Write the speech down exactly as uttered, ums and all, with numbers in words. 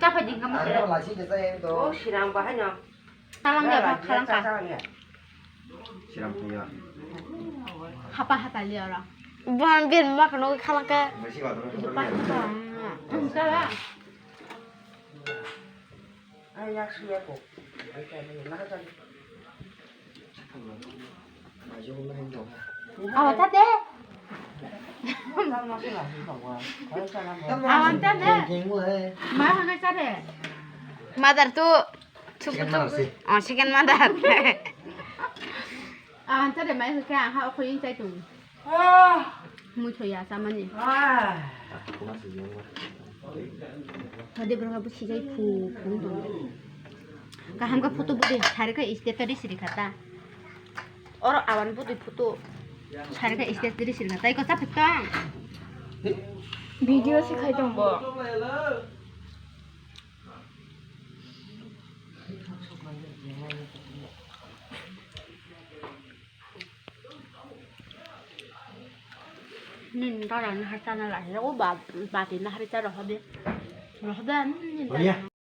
Chapa jingka mo. Ano lasi jesa yang to. Oh, sirang bahai no. Kalang ya, kalang ka. Siram punya. Hapa hata liya ora. Bon, bir mak no kalang ka. Masih baru. Hapa hata. Salah. Ay, ya, suya ko. Ay, kaya na ka. Awan ta de. Awan ta de. Ma ha ka ta de. Mother tu. Second mother si. Oh, second mother. Awan ta de mai ka ha ko yin tai tu. Muithoi ya chamani. Tadi berapa besi jai pu pu dong. Kaham ka photo budi sari ka state tadi siri kata. Oro awan budi photo sari ka state tadi siri kata. Iko sapit tong. Video si khai tong bo. Nin dara nahar chana lai, o ba, bati nahar cha rohode. Rohode, nin dara.